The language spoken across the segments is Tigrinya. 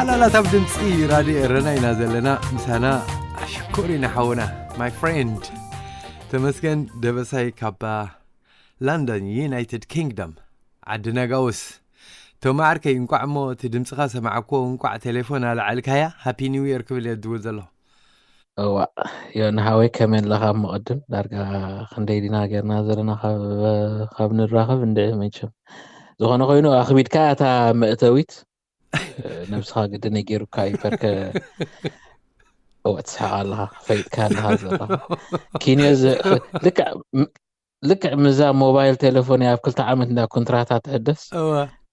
ላላት ኣብ ድምፂ ራድዮ ኤረና ኢና ዘለና። ምሳና ሽኮር ኢና ሓውና፣ my friend ተመስገን ደበሳይ ካብ ላንደን፣ ዩናይትድ ኪንግደም፣ ዓዲ ነጋውስ። ቶማ ዓርከይ፣ እንቋዕ እሞ እቲ ድምፅኻ ሰማዕኮ፣ እንቋዕ ቴሌፎን ኣለዓልካያ። ሃፒ ኒው የር ክብል እየ ዝድውል ዘለኹ። እዋ፣ ዮኒ ሓወይ፣ ከመይ ኣለኻ? እሞ ቅድም ዳርጋ ክንደይ ዲና ጌርና ዘለና ካብ ንራኸብ እንድዒ። መቸም ዝኾነ ኮይኑ ኣኽቢድካ እታ መእተዊት፣ ነብስኻ ግዲ ነጊሩካ እዩ። ፐርከ እወ፣ ትስሕቕ ኣለኻ፣ ፈይጥካ ኣለኻ ዘለኻ። ኪንዮ ዝ- ልክዕ ም- ልክዕ ምዛ ሞባይል ቴሌፎን ኣብ ክልተ ዓመት እንዳ ኮንትራታ ትሕደስ፣ እዋ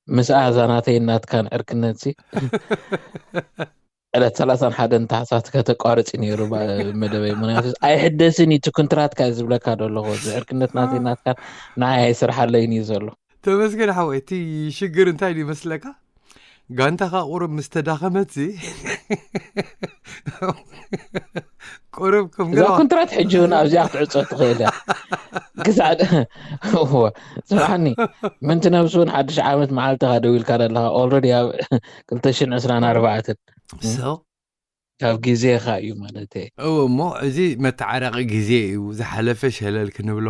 ምስኣ እዛ ናተይ እናትካን ዕርክነት ሲ ዕለት ሰላሳን ሓደን ታሕሳስ ከተቋርጽ ነይሩ ባ- መደበይ። ምክንያቱ ኣይሕደስን እዩ እቲ ኮንትራትካ ዝብለካ ደለኹ። እዚ ዕርክነት ናተይ ናትካን ንዓይ ኣይስርሓለይን እዩ ዘሎ። ተመስገን ሓወይ፣ እቲ ሽግር እንታይ ድዩ መስለካ? ጋንታኻ ቁሩብ ምስ ተዳኸመት ቁሩብ ከም እዛ ገለ ኮንትራት ሕጂ እውን ኣብዚኣ ክትዕጾ ትኽእል እያ። ክሳዕ እወ፣ ስምዓኒ፣ ምንቲ ነብሱ እውን ሓድሽ ዓመት መዓልትኻ ደው ኢልካ ዘለኻ፣ ኦልረዲ ኣብ ክልተ ሽሕን ዕስራን ኣርባዕተን። So ካብ ግዜኻ እዩ ማለት እየ። እዎ እሞ፣ እዚ መተዓረቒ ግዜ እዩ። ዝሓለፈ ሸለል ክንብሎ፣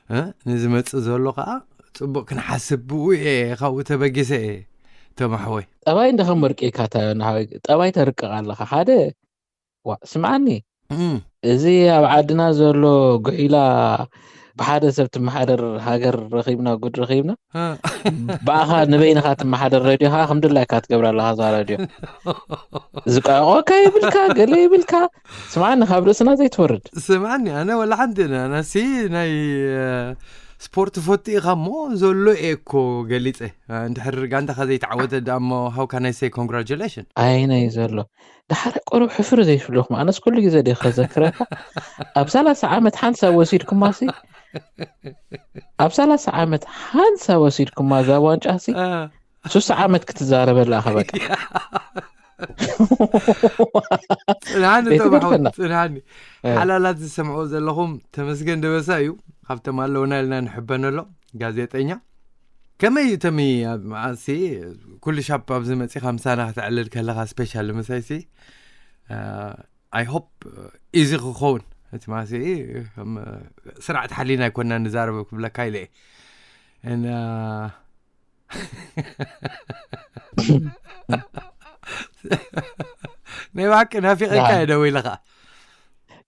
እ፣ ንዝመጽእ ዘሎ ከዓ ጽቡቕ ክንሓስብ ብኡ እየ ካብኡ ተበጊሰ እየ። ተማሕወይ። ጠባይ እንደኸም ወርቂ ኢልካ እታ ዮና ሓወይ፣ ጠባይ ተርቅቕ ኣለኻ። ሓደ ዋ ስምዓኒ፣ እም፣ እዚ ኣብ ዓድና ዘሎ ጉሒላ ብሓደ ሰብ ትመሓደር ሃገር ረኺብና፣ ጉድ ረኺብና። እ። ብኣኻ ንበይንኻ ትመሓደር ረድዮ ከዓ ከም ድላይካ ትገብራ ኣለኻ እዛ ረድዮ። ዝቃቆካ ይብልካ፣ ገለ ይብልካ። ስምዓኒ፣ ካብ ርእስና ዘይትወርድ። ስምዓኒ፣ ኣነ ወላ ሓንቲ ነ- ኣነሲ ናይ እ፣ ስፖርት ፈቱ ኢኻ እሞ ዘሎ እየ እኮ ገሊፀ። እ፣ እንድሕር ጋንታኻ ዘይተዓወተ ደኣ እሞ፣ how can I say congratulation? ኣይነይ ዘሎ ደሓረ ቆርብ ሕፍር ዘይፍለኹም። ኣነስ ኩሉ ግዜ ደ ከዘክረካ፣ ኣብ ሰላሳ ዓመት ሓንሳብ ወሲድኩማሲ፣ ኣብ ሰላሳ ዓመት ሓንሳብ ወሲድኩማ እዛ ዋንጫሲ፣ እ፣ ሱሳ ዓመት ክትዛረበላ ከበቃ። ጽንሃኒ ተባሕወት፣ ዘይትገርፈና። ጽንሃኒ። እ። ሓላላት ዝሰምዕዎ ዘለኹም፣ ተመስገን ደበሳ እዩ። ካብቶም ኣለውና ኢልና ንሕበነሎ ጋዜጠኛ። ከመይ እዩ ተሚ፣ ኣብ መዓሲ ኩሉ ሻፕ ኣብዚ መጺኻ ምሳና ከተዕልል ከለኻ፣ ስፔሻል ምሳይሲ፣ እ፣ I hope ኢዚ ክኸውን። እቲ ማሲ ከም ስርዓት ሓሊና ኣይኮንና ንዛረብ ክብለካ ኢለ እየ። እና ናይ ብሓቂ ናፊቐካ እየ ደው ኢለ ኸዓ።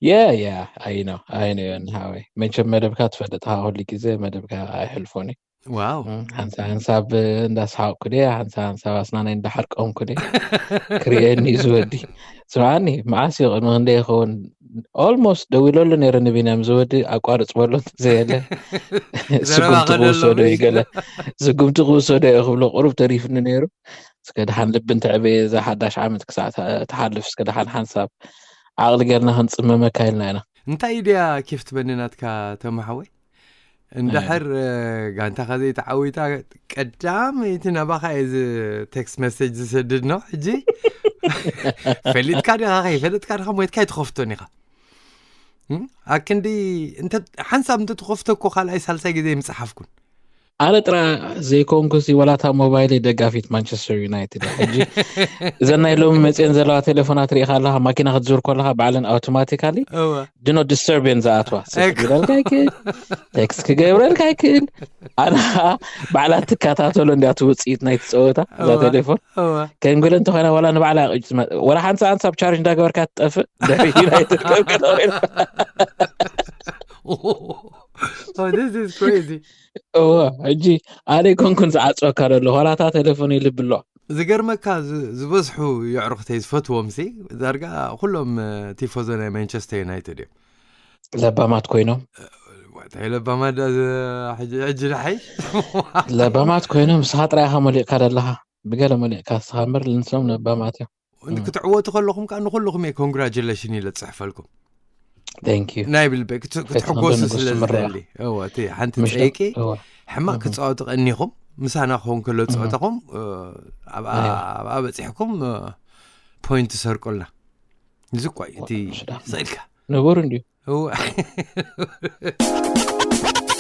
የ የ ኣይኖ ኣይኖ ዮኒ ሓወይ፣ መቸም መደብካ ትፈልጥ ኢኻ፣ ኩሉ ግዜ መደብካ ኣይሕልፎን እዩ። ዋው። እም፣ ሓንሳብ ሓንሳብ እንዳሰሓቕኩ ድየ፣ ሓንሳብ ሓንሳብ ኣስናነይ እንዳሓርቀምኩ ድየ ክርእየኒ እዩ ዝወዲ። ስምዓኒ፣ መዓስ እዩ ቅድሚ ክንደይ ይኸውን ኦልሞስት ደዊለሉ ነይረ ንቢንያም፣ ዝወዲ ኣቋርጽ በሎ እንተዘየለ ስጉምቲ ክውሰዶ እዩ ገለ ስጉምቲ ክውሰዶ እየ ክብሎ ቁሩብ ተሪፍኒ ነይሩ። እስከ ደሓን ልቢ እንተዕበየ እዛ ሓዳሽ ዓመት ክሳዕ ተ- ትሓልፍ እስከ ደሓን ሓንሳብ ዓቕሊ ጌርና ክንጽመመካ ኢልና ኢና። እንታይ ድያ ኬፍ ትበኒ ናትካ ተማሓወይ? እንድሕር ጋንታኻ ዘይተዓዊታ ቀዳመይቲ ናባኻ እየ እዚ ቴክስት መሴጅ ዝሰድድ ነው። ሕጂ ፈሊጥካ ዲኻ ከይፈለጥካ ዲኻ ሞይትካ ኣይትኸፍቶን ኢኻ። እም? ኣክንዲ እንተ ሓንሳብ እንተትኸፍቶ እኮ ካልኣይ ሳልሳይ ግዜ ምጽሓፍኩን። ኣነ ጥራ ዘይኮንኩሲ ወላታ ሞባይለይ ደጋፊት ማንቸስተር ዩናይትድ እያ። ሕጂ እዘን ናይ ሎሚ መፅየን ዘለዋ ቴሌፎናት ርኢኻ ኣለኻ፣ ማኪና ክትዝውር ከለኻ ባዕለን ኣውቶማቲካሊ እወ ድኖ ዲስተርብ እየን ዝኣትዋ። ስልኪ ክብለልካ ይክእል፣ ቴክስት ክገብረልካ ይክእል። ኣነ ከዓ ባዕላ ትከታተሎ እንዲያ እቲ ውፅኢት ናይቲ ፀወታ እዛ እወ ቴሌፎን። እወ ከም ገለ እንተኾይና ዋላ ንባዕላ ቅጭ መ- ዋላ ሓንቲ ሰዓት ሳብ ቻርጅ እንዳገበርካ ትጠፍእ ድሕሪ ዩናይትድ ከም ክትሪኦ። Oh, this is crazy. እወ ሕጂ ኣነ ኣይኮንኩን ዝዓፅወካ ዘሎ ዋላ እታ ቴሌፎን ይልብሎ። ዝገርመካ ዝ- ዝበዝሑ የዕሩኽተይ ዝፈትዎም ሲ ዳርጋ ኩሎም እ፣ ቲፎዞ ናይ ማንቸስተር ዩናይትድ እዮም። ለባማት ኮይኖም እንታይ ለባማ ዳ ዝ- ሕጂ ሕጂ ንሓይ ለባማት ኮይኖም ንስኻ ጥራይ ኢኻ መሊእካ ዘለኻ። ብገለ መሊእካ ንስኻ እምበር ንሶም ለባማት እዮም። እም። ክትዕወቱ ከለኹም ከዓ ንኩልኹም እየ ኮንግራጁሌሽን ኢለ ዝፅሕፈልኩም። Thank you። ናይ ብልበይ ክት- ክትሕጎሱ ከይትኾን ስለ ንጉስ ምርቓ። ዝደሊ እወ እቲ ሓንቲ ምሽ ዶ? ፀይቂ እወ። ሕማቅ እህ። ክፃወቱ ቀኒኹም ምሳና ክኸውን ከሎ እህ። ፀወታኹም እ፣ ኣብኣ ኣይ። ኣብኣ በፂሕኩም እ፣ ፖይንት ትሰርቁልና። እዚ እኳ እዩ እቲ እወ፣ ምሽ ዶ? ስእልካ ንቡር እንድዩ። እወ።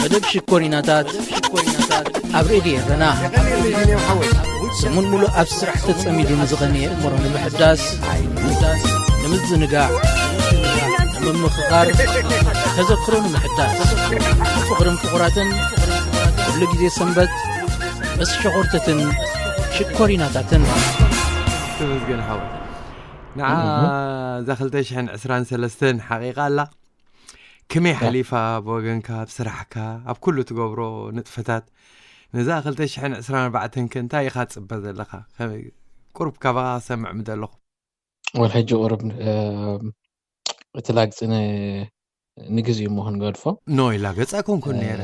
መደብ ሽኮሪናታት ኣብ ሬድዮ ኤረና። የቐንየለይ ቢንያም ሓወይ። ሰሙን ሙሉእ ኣብ ስራሕ ተጸሚዱ ንዝቐነየ እምሮ ንምሕዳስ፣ ንምዝንጋዕ፣ ንምምኽኻር፣ ተዘክሮ ንምሕዳስ፣ ፍቕርን ፍቑራትን፣ ኩሉ ግዜ ሰንበት ምስ ሸኾርተትን ሽኮሪናታትን። ተመስገን ሓወይ። ንዓ እዛ ክልተ ሽሕን ዕስራን ሰለስተን ሓቂቓ ኣላ። ከመይ ሓሊፋ ብወገንካ ኣብ ስራሕካ ኣብ ኩሉ ትገብሮ ንጥፈታት? ነዛ ክልተ ሽሕን ዕስራን ኣርባዕተን ከ እንታይ ኢኻ ትፅበ ዘለኻ? ከመይ ቁሩብ ካባኻ ክሰምዕ ምደለኹ። ወል ሕጂ ቁሩብ እቲ ላግፂ ንግዜ እሞ ክንገድፎ። ኖ ኢላ ገፃ ኮንኩን ነረ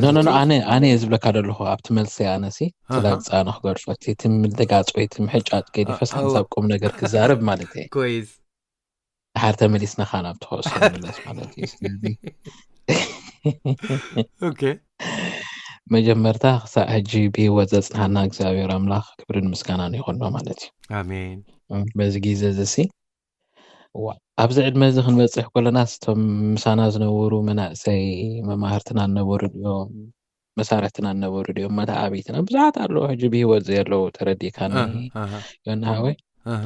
ኖ ኖ ኣነ ኣነ እየ ዝብለካ ዘለኹ ኣብቲ መልሲ ኣነሲ እቲ ላግፂ ኣነ ክገድፎ እቲ ትምልጋፅ ወይ ትምሕጫጭ ገዲፈስ ሓንሳብ ቁም ነገር ክዛረብ ማለት እየ። ኮይስ ድሓር ተመሊስና ኻን ኣብቲ ክእሶ ንመለስ ማለት እዩ። ስለዚ ኦኬ መጀመርታ ክሳዕ ሕጂ ብህይወት ዘፅናሓና እግዚኣብሔር ኣምላኽ ክብርን ምስጋናን ይኹኖ ማለት እዩ። ኣሜን። በዚ ግዜ እዚ ሲ ዋ- ኣብዚ ዕድመ እዚ ክንበፅሕ ከለና ስቶም ምሳና ዝነበሩ መናእሰይ መማህርትና ዝነበሩ ድዮም መሳርሕትና ዝነበሩ ድዮም መተዓቢትና ብዙሓት ኣለዉ ሕጂ ብህይወት ዘየለዉ ተረዲእካኒ ኣሃ፣ ዮናሃወይ ኣሃ።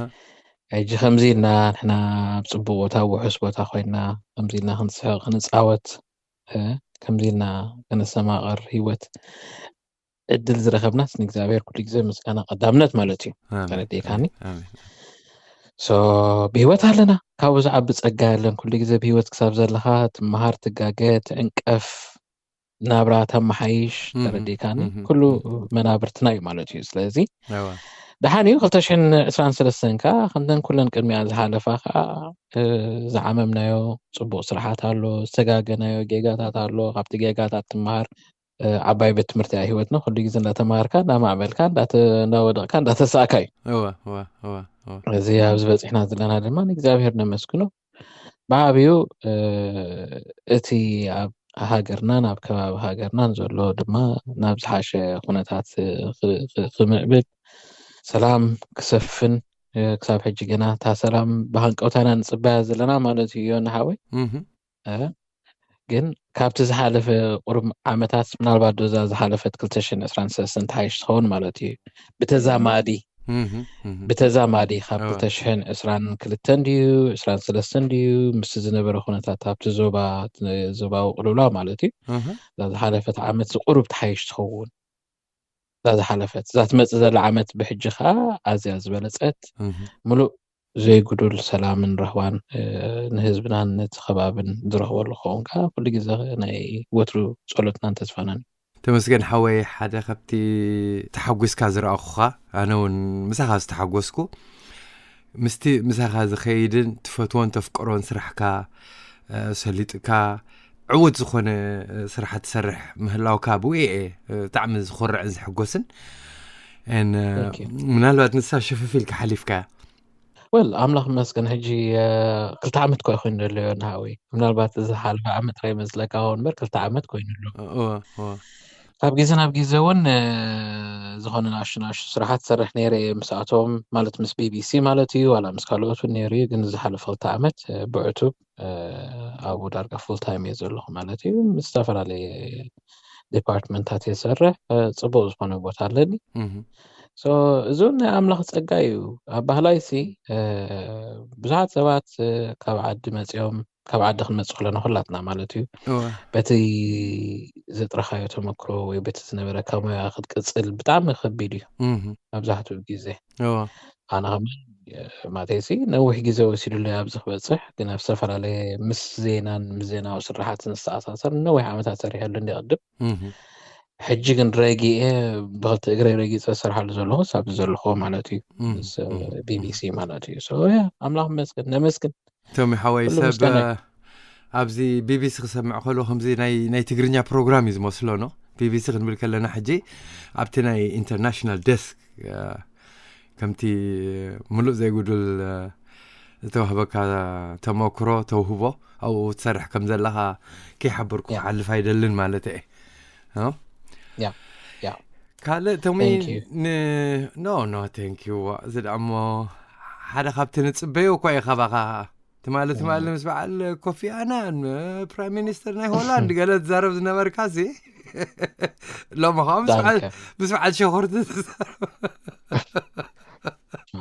ሕጂ ከምዚ ኢልና ንሕና ኣብ ፅቡቅ ቦታ ውሑስ ቦታ ኮይና ከምዚ ኢልና ክንስሕቅ ክንፃወት እ፣ ከምዚ ኢልና ከነስተማቐር ህይወት እድል ዝረኸብናስ ንእግዚኣብሔር ኩሉ ግዜ ምስጋና ቀዳምነት ማለት እዩ። ኣሜን፣ ተረዲእካኒ? ኣሜን። ሶ ብህይወት ኣለና ካብኡ ዝዓቢ ጸጋ የለን። ኩሉ ግዜ ብህይወት ክሳብ ዘለኻ ትመሃር፣ ትጋገ፣ ትዕንቀፍ፣ ናብራ ተመሓይሽ። ምሁም፣ ተረዲእካኒ? ምሁም፣ ኩሉ ምሁም። መናብርትና እዩ ማለት እዩ። ስለዚ እወ። ደሓን እዩ ክልተ ሽሕን ዕስራን ሰለስተን ከኣ ከምተን ኩለን ቅድሚኣ ዝሓለፋ ከኣ እ፣ ዝዓመምናዮ ጽቡቕ ስራሓት ኣሎ፣ ዝተጋገናዮ ጌጋታት ኣሎ። ካብቲ ጌጋታት ትመሃር። እ፣ ዓባይ ቤት ትምህርቲ እያ ህይወትና። ኩሉ ግዜ እንዳተማሃርካ፣ እንዳማዕበልካ፣ እንዳተ- እንዳወደቕካ፣ እንዳተሳእካ እዩ። እወ፣ እወ፣ እወ፣ እወ። እዚ ኣብዚ በፂሕና ዘለና ድማ ንእግዚኣብሔር ነመስግኖ። ብዓብዩ እ፣ እቲ ኣብ ሃገርናን ኣብ ከባቢ ሃገርናን ዘሎ ድማ ናብ ዝሓሸ ኩነታት እ፣ ክ- ክ- ክምዕብል ሰላም ክሰፍን እ፣ ክሳብ ሕጂ ገና እታ ሰላም ብሃንቀውታ ኢና ንፅበያ ዘለና ማለት እዩ። ዮና ሓወይ ምሁም። እ፣ ግን ካብቲ ዝሓለፈ ቁሩብ ዓመታት ምናልባት ዶ እዛ ዝሓለፈት ክልተ ሽሕን ዕስራን ሰለስተን ተሓይሽ ትኸውን ማለት እዩ። ብተዛማዲ ምሁም፣ ምሁም። ብተዛማዲ ካብ እወ። ክልተ ሽሕን ዕስራን ክልተን ድዩ ዕስራን ሰለስተን ድዩ ምስቲ ዝነበረ ኩነታት ኣብቲ ዞባ ዞባዊ ቅልውላው ማለት እዩ እህ፣ እዛ ዝሓለፈት ዓመት ዝቁሩብ ተሓይሽ ትኸውን እዛ ዝሓለፈት እዛ ትመፅእ ዘላ ዓመት ብሕጂ ከዓ ኣዝያ ዝበለፀት እህ። ሙሉእ ዘይጉዱል ሰላምን ራህዋን እ፣ ንህዝብናን ነቲ ከባብን ዝረኽበሉ ክኸውን ከዓ ኩሉ ግዜ ናይ ወትሩ ጸሎትናን ተስፋናን እዩ። ተመስገን ሓወይ ሓደ ካብቲ ተሓጒስካ ዝረኣኹኻ ኣነ እውን ምሳኻ ዝተሓጎስኩ ምስቲ ምሳኻ ዝኸይድን ትፈትዎን ተፍቅሮን ስራሕካ እ፣ ሰሊጥካ ዕዉት ዝኾነ እ፣ ስራሕ ትሰርሕ ምህላውካ ብኡ እየ እ፣ ብጣዕሚ ዝኮርዕን ዝሕጎስን And, እ፣ Thank you. ምናልባት ንሳ ሽፍፍ ኢልካ ሓሊፍካያ ወል ኣምላኽ መስገን ሕጂ እ፣ ክልተ ዓመት ኮ ኮይኑ ዘሎ ዮና ሓወይ ምናልባት እዚ ሓለፈ ዓመት ጥራይ መስለካ ኸውን እምበር ክልተ ዓመት ኮይኑ ኣሎ። እወ፣ እወ። ካብ ግዜ ናብ ግዜ እውን እ፣ ዝኾነ ናሽቱ ናሽቱ ስራሓት ትሰርሕ ነይረ እየ ምስኣቶም ማለት ምስ ቢቢሲ ማለት እዩ ዋላ ምስ ካልኦት እውን ነይሩ እዩ ግን ዝሓለፈ ክልተ ዓመት እ፣ ብዕቱብ እ፣ ኣብኡ ዳርጋ ፉል ታይም እየ ዘለኹ ማለት እዩ ምስ ዝተፈላለየ ዲፓርትመንታት እየ ዝሰርሕ እ፣ ፅቡቅ ዝኾነ ቦታ ኣለኒ። እህ፣ So እዚ እውን ናይ ኣምላኽ ጸጋ እዩ። ኣብ ባህላይ ሲ እ፣ ብዙሓት ሰባት እ፣ ካብ ዓዲ መጺኦም ካብ ዓዲ ክንመጽእ ከለና ኩላትና ማለት እዩ እወ፣ በቲ ዘጥረኻዮ ተመክሮ ወይ በቲ ዝነበረካ ሞያ ክትቅጽል ብጣዕሚ ከቢድ እዩ እህ፣ መብዛሕትኡ ግዜ እወ፣ ኣነ ከማን ማለተይሲ ነዊሕ ግዜ ወሲዱለይ ኣብዚ ክበፅሕ ግን ኣብ ዝተፈላለየ ምስ ዜናን ምስ ዜናዊ ስራሓትን ዝተኣሳሰር ነዊሕ ዓመታት ሰሪሐሉ እንደ ቅድም እህ፣ ሕጂ ግን ረጊኤ ብክልተ እግረይ ረጊፀ ዝሰርሓሉ ዘለኹ ኣብዚ ዘለኹ ማለት እዩ እህ፣ ምስ እህ፣ ቢቢሲ ማለት እዩ so yeah ኣምላኽ መስገን ነመስግን ቶሚ ሓወይ ኩሉ ሰብ ምስጋና እዩ። ኣብዚ ቢቢሲ ክሰምዕ ከሎ ከምዚ ናይ ናይ ትግርኛ ፕሮግራም እዩ ዝመስሎ ኖ ቢቢሲ ክንብል ከለና ሕጂ ኣብቲ ናይ ኢንተርናሽናል ዴስክ ከምቲ ምሉእ ዘይጉዱል ዝተዋህበካ ተመክሮ ተውህቦ ኣብኡ ትሰርሕ ከም ዘለኻ ከይሓበርኩ ያ። ክሓልፍ ኣይደልን ማለት እየ እ? ያ ያ ካልእ ቶሚ Thank you. ን no no thank you እዚ ደኣ እሞ ሓደ ካብቲ ንፅበዮ እኳ እዩ ካባኻ ትማሊ ትማሊ ምስ በዓል ኮፊ ኣናን ፕራይም ሚኒስተር ናይ ሆላንድ ገለ ትዛረብ ዝነበርካ ሲ ሎሚ ከዓ ምስ በዓል ዳንከ ምስ በዓል ሸኾርቲ ትዛረብ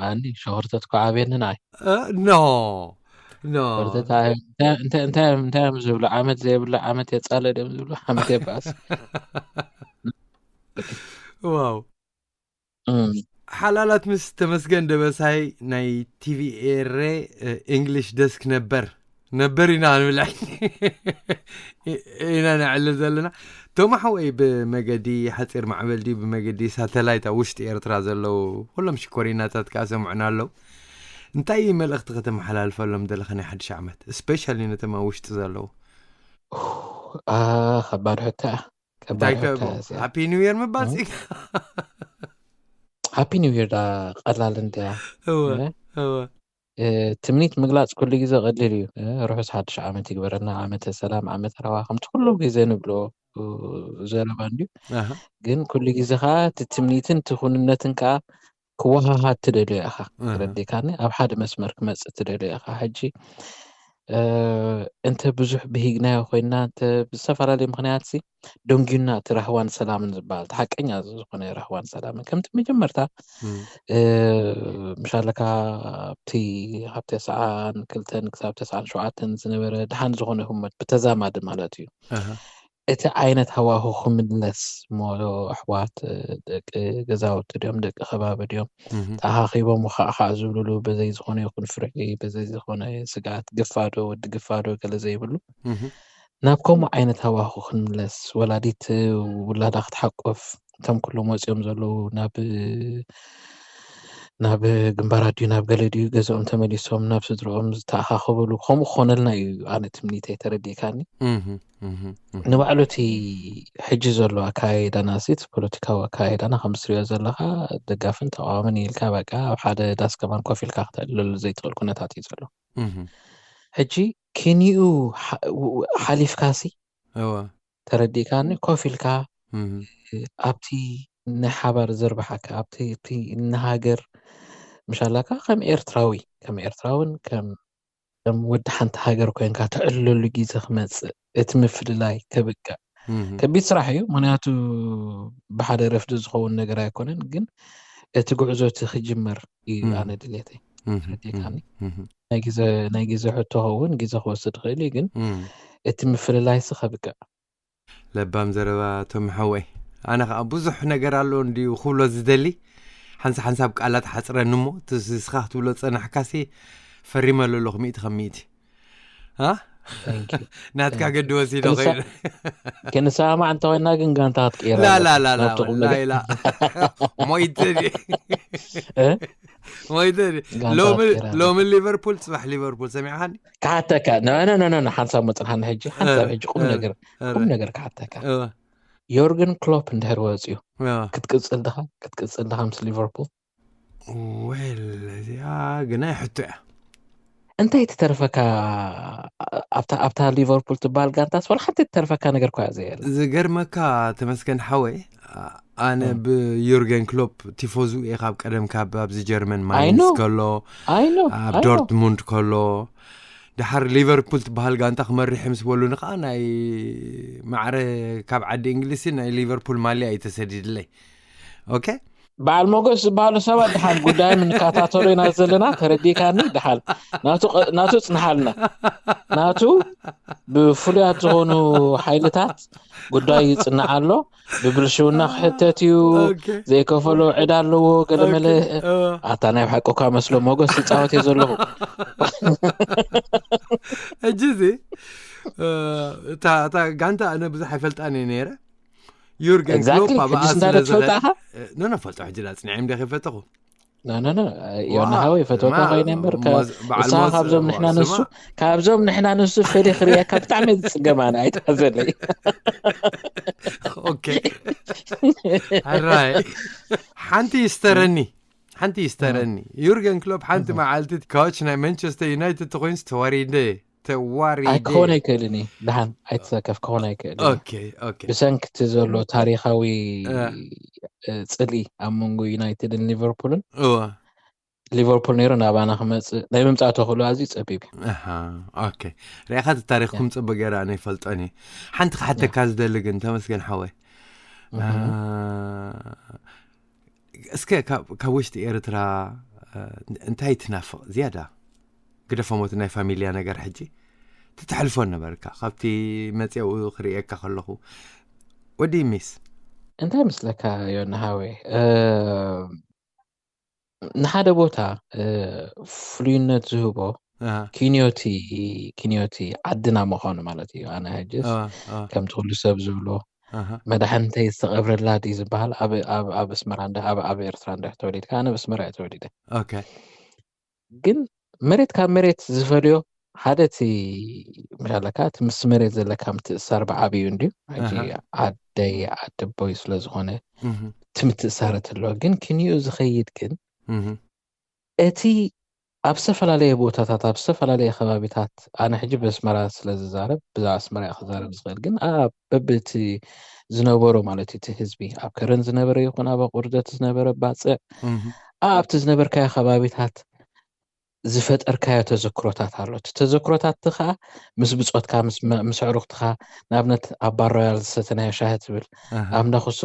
ኣኒ ሸወርተት እኮ ዓብየኒ ንዓይ። ኖ ኖ ሸወርተት ዓብየኒ። እንታይ እንታይ እንታይ እንታይ እዮም ዝብሉ? ዓመት ዘይብሉ ዓመት የጻለ ድዮም ዝብሉ? ዓመት የባእስ። ዋው እም፣ ሓላላት ምስ ተመስገን ደበሳይ ናይ ቲቪ ኤሬ እንግሊሽ ደስክ ነበር ነበር ኢና ንብልዕ ኢና ነዕልል ዘለና። ቶማ ሓወይ፣ ብመገዲ ሓፂር ማዕበል ድዩ ብመገዲ ሳተላይት ኣብ ውሽጢ ኤርትራ ዘለዉ ኩሎም ሽኮሪናታት ከዓ ሰምዑና ኣለዉ። እንታይ መልእኽቲ ከተመሓላልፈሎም ዘለኻ ናይ ሓድሽ ዓመት፣ ስፔሻሊ ነቶም ኣብ ውሽጢ ዘለዉ? አ፣ ከባድ ሕቶ እያ። ከባድ እንታይ ሕቶ ከብሎ እያ እዚኣ። ሃፒ ኒው የር ምባል እም? ፂኢካ? ሃፒ ኒው ይር ዳ ቀላል እንድያ። እወ እምበ፣ እወ እ፣ ትምኒት ምግላፅ ኩሉ ግዜ ቀሊል እዩ። እ፣ ርሑስ ሓድሽ ዓመት ይግበረና፣ ዓመተ ሰላም፣ ዓመተ ረዋ፣ ከምቲ ኩሉ ግዜ ንብሎ እ፣ ዘረባ እንድዩ። ኣሃ ግን ኩሉ ግዜ ከዓ እቲ ትምኒትን እቲ ኩንነትን ከዓ ክወሃሃድ ትደልዮ ኢኻ። ኣሃ ተረዲእካኒ? ኣብ ሓደ መስመር ክመፅእ ትደልዮ ኢኻ። ሕጂ እ፣ እንተ ብዙሕ ብሂግናዮ ኮይና፣ እንተ ብዝተፈላለየ ምኽንያት ሲ ደንጊዩና እቲ ራህዋን ሰላምን ዝበሃል፣ እቲ ሓቀኛ ዝኾነ ራህዋን ሰላምን። ከምቲ መጀመርታ እም እ፣ ምሻለካ ኣብቲ ካብ ተስዓን ክልተን ክሳብ ተስዓን ሸውዓተን ዝነበረ ደሓን ዝኾነ ህሞት ብተዛማዲ ማለት እዩ። ኣሃ እቲ ዓይነት ሃዋሁ ክምለስ እሞ ኣሕዋት፣ እ፣ ደቂ ገዛውቲ ድዮም፣ ደቂ ከባቢ ድዮም፣ እም ተኣኻኺቦም ውኻዕ ኻዕ ዝብልሉ፣ በዘይ ዝኾነ ይኹን ፍርሒ፣ በዘይ ዝኾነ ስግኣት፣ ግፋዶ፣ ወዲ ግፋዶ፣ ገለ ዘይብሉ፣ እም ናብ ከምኡ ዓይነት ሃዋሁ ክንምለስ፣ ወላዲት ውላዳ ክትሓቁፍ፣ እቶም ኩሎም ወፂኦም ዘለዉ ናብ፣ ናብ ግንባራት ድዩ፣ ናብ ገለ ድዩ፣ ገዛኦም ተመሊሶም፣ ናብ ስድራኦም ዝተኣኻኸበሉ፣ ከምኡ ክኾነልና እዩ ኣነ ትምኒተይ፣ ተረዲእካኒ? እም እም እም ንባዕሉ እቲ ሕጂ ዘሎ ኣካይዳና ሲ፣ እቲ ፖለቲካዊ ኣካይዳና ከም ትሪኦ ዘለኻ፣ ደጋፍን ተቃዋምን ኢልካ፣ በቃ ኣብ ሓደ ዳስ ከማን ኮፍ ኢልካ ክተዕልለሉ ዘይትኽእል ኩነታት እዩ ዘሎ። እም ሕጂ ኪንኡ ሓ-፣ ው-፣ ው-፣ ሓሊፍካ ሲ፣ እወ ተረዲእካኒ፣ ኮፍ ኢልካ እም ኣብቲ ናይ ሓባር ዘርብሓካ፣ ኣብቲ፣ እቲ ንሃገር ምሻላካ ከም ኤርትራዊ፣ ከም ኤርትራውን ከም፣ ከም ወዲ ሓንቲ ሃገር ኮይንካ ትዕልለሉ ግዜ ክመጽእ፣ እቲ ምፍልላይ ከብቅዕ። እም እም ከቢድ ስራሕ እዩ፣ ምኽንያቱ ብሓደ ረፍዲ ዝኸውን ነገር ኣይኮነን፣ ግን እቲ ጉዕዞ እቲ ክጅመር እዩ እም ኣነ ድሌተይ። እም ተረዲእካኒ? እም ናይ ግዜ፣ ናይ ግዜ ሕቶ ኸውን ግዜ ክወስድ ይኽእል እዩ፣ ግን እም እቲ ምፍልላይሲ ከብቅዕ። ለባም ዘረባ ቶም ሓወይ። ኣነ ከዓ ብዙሕ ነገር ኣሎ እንድዩ ክብሎ ዝደሊ፣ ሓንሳ ሓንሳብ ቃላት ሓፅረኒ እሞ፣ እቲ ንስኻ ክትብሎ ዝፀናሕካሲ ፈሪመ ኣለኹ ሚእቲ ካብ ሚእቲ። አ? Thank you። ናትካ Thank you። ገዲ ወሲዶ ክንሳ-፣ ኸይደ። ክንሰማማዕ እንተኾይና ግን ጋንታ ክትቅየር ላ፣ ኣለካ። ላ፣ ላ፣ ላ፣ ናብቲ ቁም ነገር ላ፣ ላ። ሞይተ ድየ። እ? ሞይተ ድየ። ጋንታ ሎሚ፣ ክትቅየር ኣለካ። ሎሚ ሊቨርፑል፣ ፅባሕ ሊቨርፑል፣ ሰሚዕኻኒ? ክሓተካ። ኖ፣ ኖ፣ ኖ፣ ኖ፣ ኖ፣ ሓንሳብ መፅናሓኒ ሕጂ። ሓንሳብ እ፣ ሕጂ ቁም እ፣ ነገር፣ እ፣ ቁም ነገር ክሓተካ። እ፣ ዮርገን ክሎፕ እንድሕር ወፅዩ፣ እ። ክትቅፅል ድኻ? ክትቅፅል ድኻ ምስ ሊቨርፑል? ዌል፣ እዚኣ ግናይ ሕቶ እያ። እንታይ ትተርፈካ? ኣብታ፣ ኣብታ ሊቨርፑል ትበሃል ጋንታስ ዋላ ሓንቲ ትተርፈካ ነገር እኳ ዘይብላ። ዝገርመካ ተመስገን ሓወይ፣ ኣ-፣ ኣነ እም። ብዩርገን ክሎፕ ቲፎዙ እየ ካብ ቀደም፣ ካብ ኣብዚ ጀርመን I ማይንስ know። ከሎ፣ I know። ኣብ I know። ዶርትሙንድ ከሎ፣ ደሓር ሊቨርፑል ትበሃል ጋንታ ክመርሕ ምስ በሉኒ ከዓ ናይ ማዕረ ካብ ዓዲ እንግሊዝ ናይ ሊቨርፑል ማልያ እዩ ተሰዲድለይ። ኦኬ? በዓል ሞገስ ዝበሃሉ ሰባት ደሓን ጉዳዮም ንከታተሎ ኢና ዘለና፣ ተረዲእካኒ? ደሓን ናቱ ቀ-፣ ናቱ ጽንሓልና። ናቱ ብፍሉያት ዝኾኑ ሓይልታት ጉዳይ ይጽናዕ ኣሎ። ብብልሽውና ክሕተት እዩ፣ ኦኬ። ዘይከፈሎ ዕዳ ኣለዎ፣ ገለመለ። ኦኬ። እ። ኣታ ናይ ብሓቂ እኳ መስሎ ሞገስ ይጻወት እየ ዘለኹ። ሕጂ እዚ፣ እ፣ እታ፣ እታ ጋንታ ኣነ ብዙሕ ኣይፈልጣን እየ ነይረ። ዩርገን ክሎፕ Exactly። ኣብኣ ሕጂስ እንታይ ስለ ዶ ትፈልጣ ዝኸ-፣ ኢኻ? እ፣ ኖ፣ ኖ፣ ፈልጦ ሕጂ ዳ ጽኒዐ እምደ ከይፈተኹ። ኖ፣ ኖ፣ ኖ፣ እ፣ ዮና ዋ፣ ሃወይ፣ ፈትወካ ስማ፣ ኮይነ እምበር፣ ከ-፣ ሞዝ-፣ በዓል ንስኻ ሞዝ-፣ ካብዞም ዋ፣ ንሕና ንሱ፣ ስማ። ካብዞም ንሕና ንሱ ፈልየ ክርእየካ ብጣዕሚ እየ ዝጽገም ኣነ፣ ኣይትሓዘለይ። ኦኬ። ሕራይ። ሓንቲ ይስተረኒ፣ ሓንቲ ይስተረኒ። ዩርገን ክሎፕ ሓንቲ እህ። መዓልቲ ካውች ናይ ማንቸስተር ዩናይትድ ተኾይኑስ ተዋሪደ፣ ተዋሪደ። ኣይ፣ ክኾን ኣይክእልን እዩ። ደሓን ኣይትሰከፍ፣ ክኾን ኣይክእልን እዩ። ኦኬ፣ ኦኬ። ብሰንኪ እቲ ዘሎ ታሪኻዊ፣ እ። እ፣ ጽልኢ ኣብ መንጎ ዩናይትድን ሊቨርፑልን፣ እወ። ሊቨርፑል ነይሩ ናባና ክመጽእ ናይ ምምጻእ ተኽእሎ ኣዝዩ ጸቢብ እዩ። ኣሃ፣ ኦኬ። ሪኣኻ እቲ ታሪኽኩም ያ። ጽቡቅ ገይረ ኣነ ይፈልጦን እየ። ሓንቲ ክሓተካ ያ። ዝደሊ ግን ተመስገን ሓወይ። እህ። አ፣ እስከ ካብ ውሽጢ ኤርትራ እንታይ ትናፍቕ ዝያዳ? ግደፎሞቲ ናይ ፋሚልያ ነገር ሕጂ ትትሕልፎ ነበርካ ካብቲ መፅኡ ክርእየካ ከለኹ ወዲ ሚስ። እንታይ ምስለካ ዮና ሃወይ? ንሓደ ቦታ ፍሉይነት ዝህቦ ኪንዮቲ ኪንዮቲ ዓድና ምዃኑ ማለት እዩ። ኣነ ሕጅስ ከምቲ ኩሉ ሰብ ዝብሎ መድሓኒተይ ዝተቐብረላ ድዩ ዝበሃል ኣብ ኣስመራ ኣብ ኤርትራ እንድሕር ተወሊድካ፣ ኣነ ኣብ ኣስመራ እየ ተወሊደ። ግን መሬት ካብ መሬት ዝፈልዮ ሓደ እቲ ምሻለካ እቲ ምስ መሬት ዘለካ ምትእሳር ብዓብዩ እንድዩ። ሕጂ ዓደይ ዓደቦይ ስለ ዝኾነ እቲ ምትእሳር እቲ ኣለዎ። ግን ክንዩ ዝኸይድ ግን እቲ ኣብ ዝተፈላለየ ቦታታት ኣብ ዝተፈላለየ ከባቢታት፣ ኣነ ሕጂ ብኣስመራ ስለ ዝዛረብ ብዛዕባ ኣስመራ እየ ክዛረብ ዝኽእል፣ ግን ኣብ በብእቲ ዝነበሮ ማለት እዩ እቲ ህዝቢ ኣብ ከረን ዝነበረ ይኹን ኣብ ኣቁርደት ዝነበረ ባፅዕ ኣብቲ ዝነበርካዮ ከባቢታት ዝፈጠርካዮ ተዘክሮታት ኣሎ። እቲ ተዘክሮታት ከዓ ምስ ብፆትካ ምስ ኣዕሩኽትኻ ንኣብነት ኣብ ባሮያል ዝሰተናዮ ሻሂ ትብል ኣብ እንዳኹሶ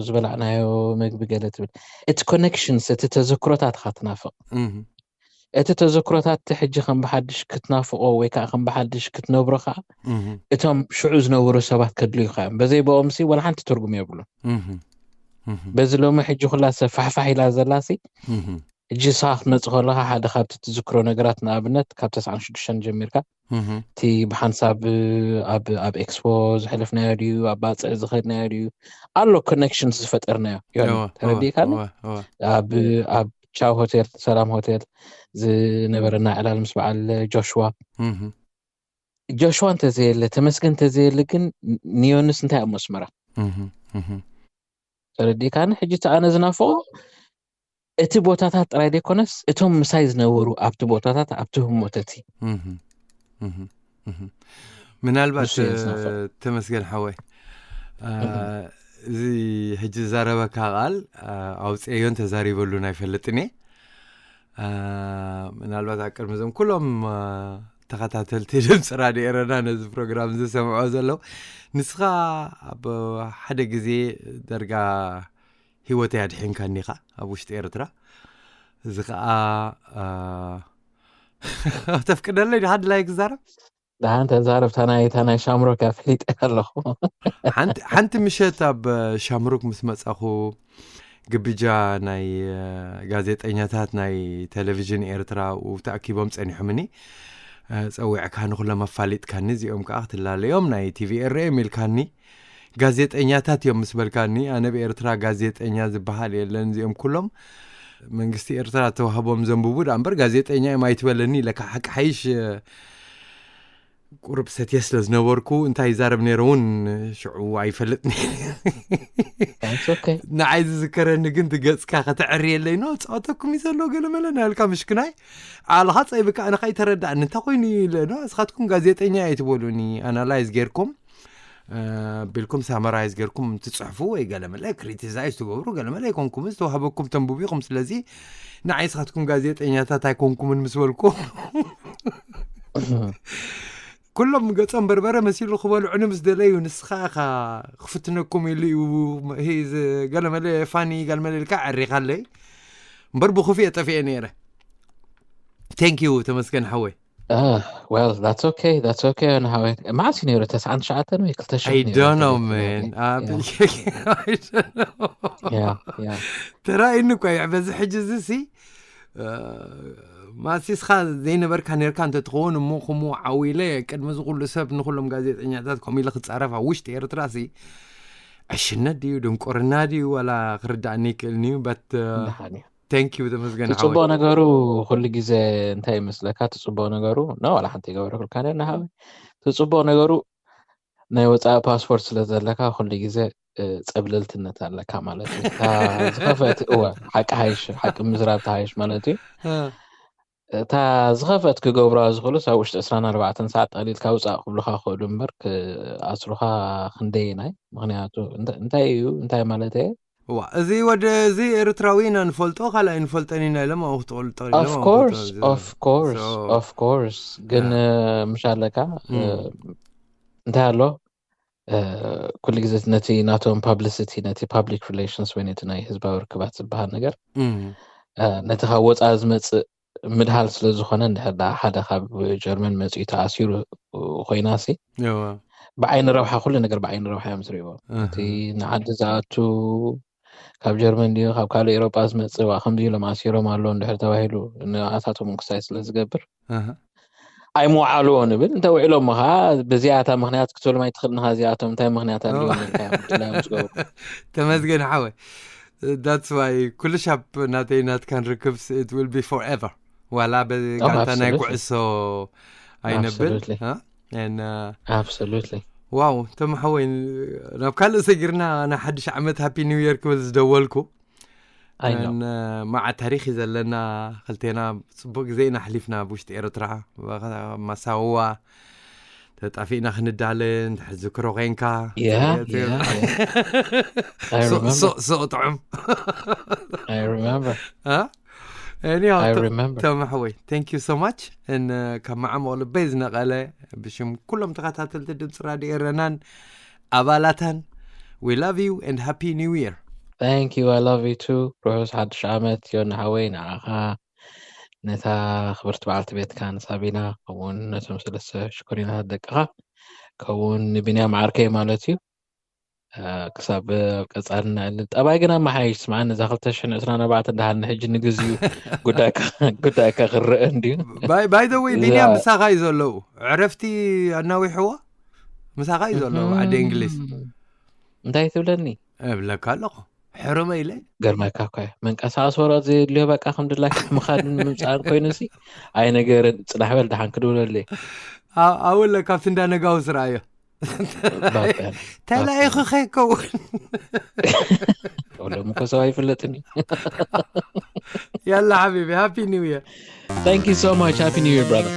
ዝበላዕናዮ ምግቢ ገለ ትብል እቲ ኮኔክሽንስ እቲ ተዘክሮታት ኻ ትናፍቕ እቲ ተዘክሮታት ሕጂ ከም ብሓድሽ ክትናፍቆ ወይ ከዓ ከም ብሓድሽ ክትነብሮ ከዓ እቶም ሽዑ ዝነበሩ ሰባት ከድልዩካ እዮም። በዘይ ብኦም ሲ ወላ ሓንቲ ትርጉም የብሉን። በዚ ሎሚ ሕጂ ኩላ ሰብ ፋሕፋሕ ኢላ ዘላ ሲ ሕጂ ንስኻ ክትመፅእ ከለካ ሓደ ካብቲ ትዝክሮ ነገራት ንኣብነት ካብ ተስዓን ሽዱሽተን ጀሚርካ እቲ ብሓንሳብ ኣብ ኤክስፖ ዘሕለፍናዮ ድዩ ኣብ ባፅዕ ዝኸድናዮ ድዩ ኣሎ ኮኔክሽንስ ዝፈጠርናዮ ዮኒ ተረዲእካኒ። ኣብ ቻው ሆቴል ሰላም ሆቴል ዝነበረና ዕላል ምስ በዓል ጆሽዋ ጆሽዋ እንተዘየለ ተመስገን እንተዘየለ ግን ንዮንስ እንታይ ኣብ መስመራ ተረዲእካኒ። ሕጂ እቲ ኣነ ዝናፍቆ እቲ ቦታታት ጥራይ ዘይኮነስ እቶም ምሳይ ዝነበሩ ኣብቲ ቦታታት ኣብቲ ህሞተቲ ምናልባት ተመስገን ሓወይ እዚ ሕጂ ዝዛረበካ ቃል ኣውፅኤዮን ተዛሪበሉን ኣይፈልጥን እየ። ምናልባት ኣብ ቅድሚ እዞም ኩሎም ተኸታተልቲ ድምፂ ራድዮ ኤረና ነዚ ፕሮግራም ዝሰምዖ ዘለዉ ንስኻ ኣብ ሓደ ግዜ ደርጋ ህይወተይ ኣድሒንካኒ ኢኻ ኣብ ውሽጢ ኤርትራ። እዚ ከዓ ተፍቅደለይ ድሓ ድላይ ክዛረብ ደሓን ተዛረብ። ታናይ ታናይ ሻምሮክ ኣፍሊጠ ኣለኹ። ሓንቲ ምሸት ኣብ ሻምሩክ ምስ መጻኹ ግብጃ ናይ ጋዜጠኛታት ናይ ቴሌቪዥን ኤርትራ ተኣኪቦም ጸኒሖምኒ። ጸዊዕካ ንኩሎም ኣፋሊጥካኒ፣ እዚኦም ከዓ ክትላለዮም ናይ ቲቪ ኤርኤም ኢልካኒ። ጋዜጠኛታት እዮም ምስ በልካኒ፣ ኣነ ብኤርትራ ጋዜጠኛ ዝበሃል የለን፣ እዚኦም ኩሎም መንግስቲ ኤርትራ ተዋህቦም ዘንብቡ ደኣ እምበር ጋዜጠኛ እዮም ኣይትበለኒ ኢለካ። ሓቂ ሓይሽ ቁሩብ ሰትየ ስለ ዝነበርኩ እንታይ ይዛረብ ነይረ እውን ሽዑ ኣይፈልጥን። ንዓይ ዝዝከረኒ ግን ትገፅካ ከተዕርየለይ ኖ ፀወተኩም እዩ ዘሎ ገለ መለ ናልካ ምሽክናይ ዓልኻ ፀይብካ ኣነ ከይተረዳእኒ እንታይ ኮይኑ ኢለ ኖ እስኻትኩም ጋዜጠኛ ኣይትበሉኒ ኣናላይዝ ጌርኩም ቢልኩም ሳመራይዝ ጌርኩም ትፅሕፉ ወይ ገለ መለ ክሪቲሳይዝ ትገብሩ ገለ መለ ኣይኮንኩም ዝተዋህበኩም ተንብቡ ኢኹም ስለዚ ንዓይ እስኻትኩም ጋዜጠኛታት ኣይኮንኩምን ምስ በልኩ ኩሎም ገጾም በርበረ መሲሉ ክበልዑኒ ምስ ደለዩ ንስኻ ኢኻ ክፍትነኩም ኢሉ እዩ ገለ መለ ፋኒ ገለ መለ ኢልካ ዕሪኻለይ እምበር ብኽፉእ እየ ጠፊኤ ነይረ። Thank you ተመስገን ሓወይ። Well, that's okay, that's okay. ኣነ ሓወይ መዓስ እዩ ነይሩ? ተስዓን ትሽዓተን ወይ ክልተ ሽሕን ነይሩ? I don't know, man. ተራእይኒ እኮ እዩ በዚ ሕጂ እዚ ሲ ማሲስኻ ዘይነበርካ ነርካ እንተትኸውን እሞ ከምኡ ዓው ኢለ ቅድሚ እዚ ኩሉ ሰብ ንኩሎም ጋዜጠኛታት ከምኡ ኢለ ክፃረፍ ኣብ ውሽጢ ኤርትራ ሲ ዕሽነት ድዩ ድንቁርና ድዩ ዋላ ክርዳእኒ ይክእልኒ እዩ but thank you ተመስገን ሓወይ። ትፅቡቕ ነገሩ ኩሉ ግዜ እንታይ ይመስለካ? ትፅቡቕ ነገሩ ና ዋላ ሓንቲ ይገበረኩልካ ነና ሓወይ። ትፅቡቕ ነገሩ ናይ ወፃኢ ፓስፖርት ስለ ዘለካ ኩሉ ግዜ ፀብለልትነት ኣለካ ማለት እዩ። ዝኸፈት እወ ሓቂ ሓይሽ ሓቂ ምዝራብ ተሃይሽ ማለት እዩ። እታ ዝኸፈት ክገብራ ዝኽእሉስ ኣብ ውሽጢ ዕስራን ኣርባዕተን ሰዓት ጠቕሊልካ ውፃእ ክብሉኻ ክኽእሉ እምበር ክኣስሩኻ ክንደየናይ ምክንያቱ እንታይ እዩ እንታይ ማለት እየ እዋ እዚ ወደ እዚ ኤርትራዊ ኢና ንፈልጦ ካልእ ኣይንፈልጠን ኢና ኢሎም ኣብኡ ክትቆልጦ ኢሎም ኣብኡ ክትቆልጦ of course of course of course ግን ምሽ ኣለካ እንታይ ኣሎ ኩሉ ግዜ ነቲ ናቶም publicity፣ ነቲ public relations ወይ ነቲ ናይ ህዝባዊ ርክባት ዝበሃል ነገር ነቲ ካብ ወፃኢ ዝመፅእ ምድሃል ስለ ዝኾነ፣ እንድሕር ደኣ ሓደ ካብ ጀርመን መፂኡ ተኣሲሩ ኮይና ሲ፣ ብዓይኒ ረብሓ፣ ኩሉ ነገር ብዓይኒ ረብሓ እዮም ዝሪእዎ። እቲ ንዓዲ ዝኣቱ ካብ ጀርመን ድዩ ካብ ካልእ ኤሮጳ ዝመፅእ ዋ ከምዚ ኢሎም ኣሲሮም ኣለዉ እንድሕር ተባሂሉ ንኣታቶም ክሳይ ስለ ዝገብር ኣይምውዓልዎ ንብል። እንተ ውዒሎም ኸዓ በዚኣታ ምክንያት ክትብሎም ኣይትኽእልን ኢኻ። እዚኣቶም እንታይ ምክንያት ኣለዎም ኢልካ እዮም ድላዮም ዝገብሩ። ተመስገን ሓወይ። That's why ኩሉ ሻብ ናተይ ናትካን ርክብ it will be forever። ዋላ በጋንታ ናይ ኩዕሶ ኣይነብል። Absolutely። And Absolutely። ዋው ተመሓወይ ናብ ካልእ ሰጊርና ናይ ሓድሽ ዓመት ሃፒ ኒው የር ክብል ዝደወልኩ I know። መዓ ታሪክ እዩ ዘለና። ክልቴና ፅቡቅ ግዜ ኢና ኣሕሊፍና ብውሽጢ ኤርትራ። ማሳዋ ተጣፊእና ክንዳለ እንድሕር ዝክሮ ኮንካ Yeah, yeah, yeah. I remember. ሱቅ ጥዑም I remember። Anyhow, I ተ- remember። ተማሕወይ thank you so much። ን ካብ መዓሙቕ ልበይ ዝነቐለ ብሽም ኩሎም ተኸታተልቲ ድምፂ ራድዮ ኤረናን ኣባላታን we love you and happy new year። Thank you. I love you too. ርሑስ ሓድሽ ዓመት ዮኒ ሓወይ፣ ንዓኻ፣ ነታ ክብርቲ በዓልቲ ቤትካ ንሳቢና፣ ከምኡውን ነቶም ሰለስተ ሽኮሪናታት ደቅኻ፣ ከምኡውን ንቢንያም ዓርከይ ማለት እዩ። አ፣ ክሳብ ኣብ ቀጻሊ ንዕልል። ጠባይ ግን ኣመሓይሽ፣ ስምዓኒ፣ እዛ ክልተ ሽሕን ዕስራን ኣርባዕተን ደሓን ንሕጂ ንግዚኡ ጉዳይካ ጉዳይካ ክረአ እንድዩ። By the way እዛ- ቢንያም ምሳኻ እዩ ዘለዉ። ዕረፍቲ ኣናዊሕዎ ምሳኻ እዩ ዘለዉ ዓዲ እንግሊዝ። እንታይ ትብለኒ? እብለካ ኣለኹ ሕርመ ኢለ። ገርመካ እኮ እዩ። መንቀሳቐሲ ወረቐት ዘየድልዮ በቃ ከም ድላይካ ምኻድን ምምጻእን ኮይኑ ሲ ኣይነገርን። ጽናሕ በል ደሓን ክድውለለይ። ኣውለ ካብቲ እንዳነጋውስ ረኣዮ። ባበል። ተላኢኹ ከይከውን። ወሎም እኮ ሰብ ኣይፍለጥን እዩ። ያላ ሓቢቢ ሃፒ ኒው የር። Thank you so much. Happy New Year, brother.